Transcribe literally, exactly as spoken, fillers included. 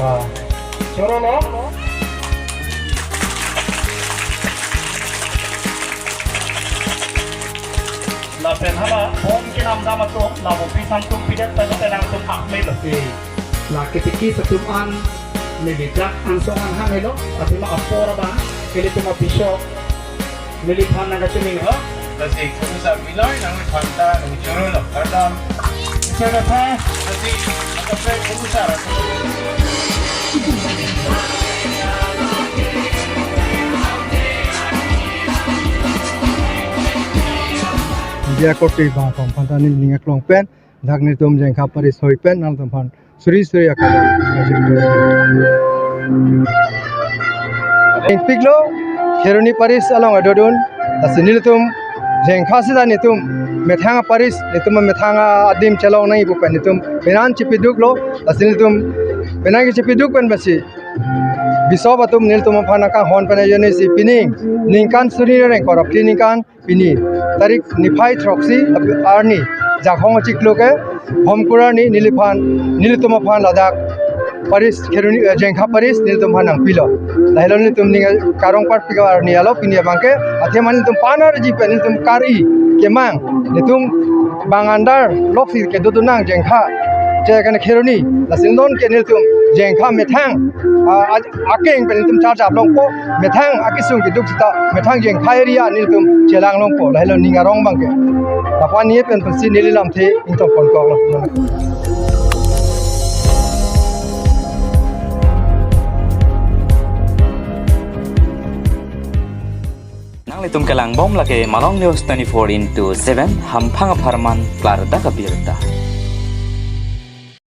Choro lo. Lapen hala pon kenamdam atum, lapu pi samtum pidet pen pen nangtum ahmelo. Eh, la ketikis atum an, neli dak angsong an hanglo, athema apor abang, ilitum apisok, neliphan nangkachininglo. Lasi kumusar miloi, nangliphan ta nangchoro lo. Kardom. Choro ta. Lasi, atapre kumusar. Media korte bang komphanta neli ning aklong pen, dak nelitum Jengkha Parish hoi pen, nangtumphan suri suri akadon. Ingpiklo, Kheroni Parish along adodun, lasi nelitum Jengkha sida nelitum methang a-parish, nelitum methang adim chelong nangji pu pen nelitum penang chipiduklo, lasi nelitum penang chipiduk pen basi Bishop atum nelitum aphan nangkanghon pen ajoine si pining ningkan suri reng korap ningkan pini tarik niphai throksi arni Jakhong achiklo ke Homkur arni neliphan, nelitum aphan ladak Parish Kheroni, eh, Jengkha Parish nelitum aphan nangpilo. Lahelo nelitum ning karong parpik arni alo pini abangke athema nelitum panar ji pen nelitum kari kemang nelitum bang andar loksi kedo dunang Jengkha che kan Kheroni, lasi non ke nelitum Jengkha methang, ah, akeng pen nelitum charjap longpo, methang akesung keduk sita methang Jengkha area nelitum chelang longpo, lahelo ning arong abangke. Lapu an ni pen pensi neli lamthe ingtong ponkoklo. Nanglitum kelangbom lake Malong News twenty-four into seven, hamphang apharman klardak abirta.